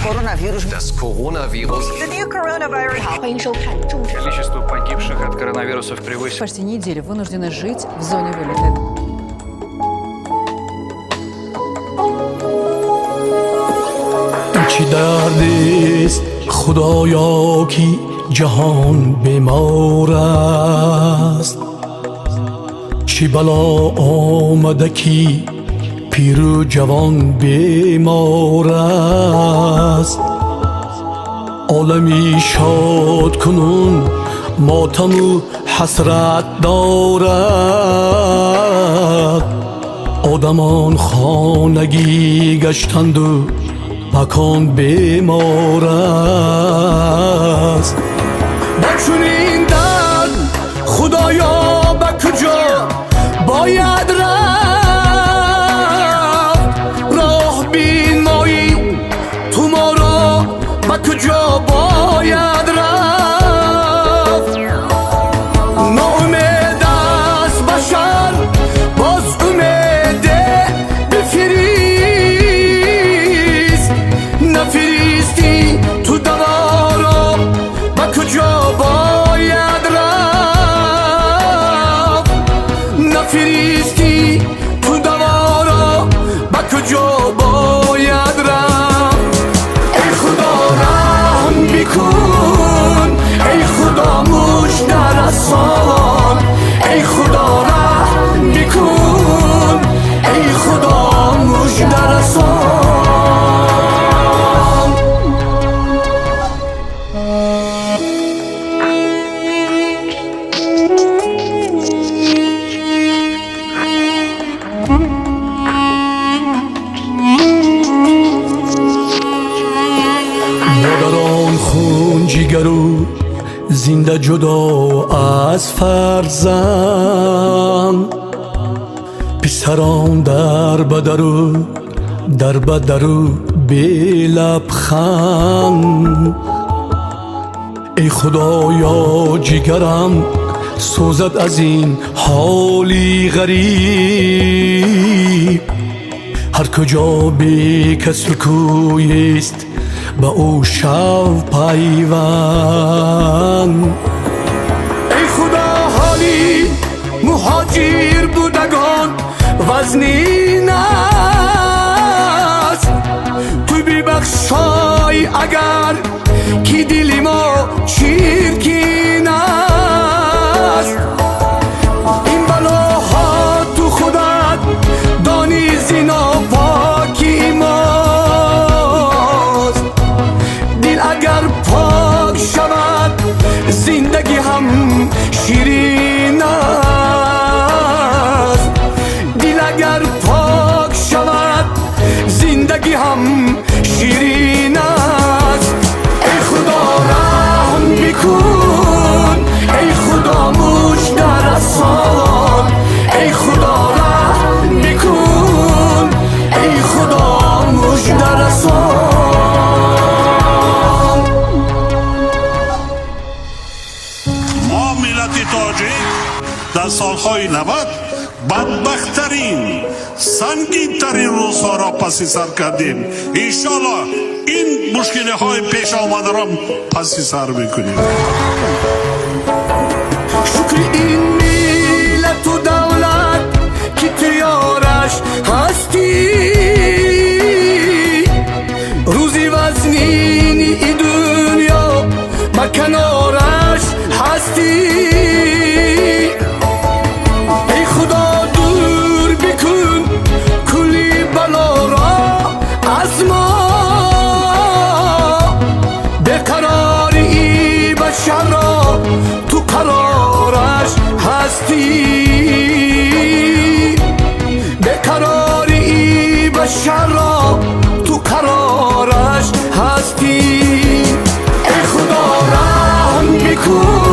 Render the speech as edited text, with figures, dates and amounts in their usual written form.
Coronavirus. Das Coronavirus. The new coronavirus. 欢迎收看《众 Количество погибших от коронавируса превысило Почти неделю вынуждены жить в зоне вылета. Чӣ дардест, худоё, ки ҷаҳон бемор аст, чӣ бало омада, ки пиру ҷавон бемор аст. Олами шод кунун мотаму ҳасрат дорад, одамон хонагӣ гаштанду макон бемор аст. Ба чунин дард, худоё, ба куҷо бояд рафт? Роҳ бинмоӣ ту моро, ба куҷо бояд рафт? Ноумед аст башар, боз умеде бифирист. Нафиристӣ ту даворо, ба куҷо бояд рафт? Нафиристӣ ту даворо, ба куҷо бояд рафт? Эй худо, раҳм бикун, эй худо, мужда расон, эй худо, раҳм бикун, эй худо, мужда расон. Модарон хун ҷигару зинда ҷудо аз фарзанд, писарон дар бадару дар бадару белабханд. Эй худоё, ҷигарам сӯзад аз ин ҳоли ғариб. Ҳар куҷо бекасу кӯест, ба ӯ шав пайванд. Эй худо, ҳоли муҳоҷир будагон вазнин аст, ту бибахшой, агар ки дили мо чиркин аст. Ин балоҳо ту худат донӣ, зи нопокии мост. Дил агар пок шавад, зиндагӣ ҳам ширин аст. Дил агар пок шавад, зиндагӣ ҳам ширин аст. Эй худо, раҳм бикун, эй худо, мужда расон, эй худо, раҳм бикун, эй худо, мужда расон. Мо миллати тоҷик дар солҳои 90 бадбахттарин, сангинтарин рӯзҳоро паси сар кардем. Иншоалло, ин мушкилиҳои пеш омадаро паси сар мекунем. Шукри ин миллату давлат, ки ту ёраш ҳастӣ. Рӯзи вазнини и дунё ба канораш ҳастӣ. Эй худо, дур бикун кулли балоро аз мо, беқарории башарро ту қарораш ҳастӣ, беқарории башарро ту қарораш ҳастӣ. Эй худо, раҳм бикун.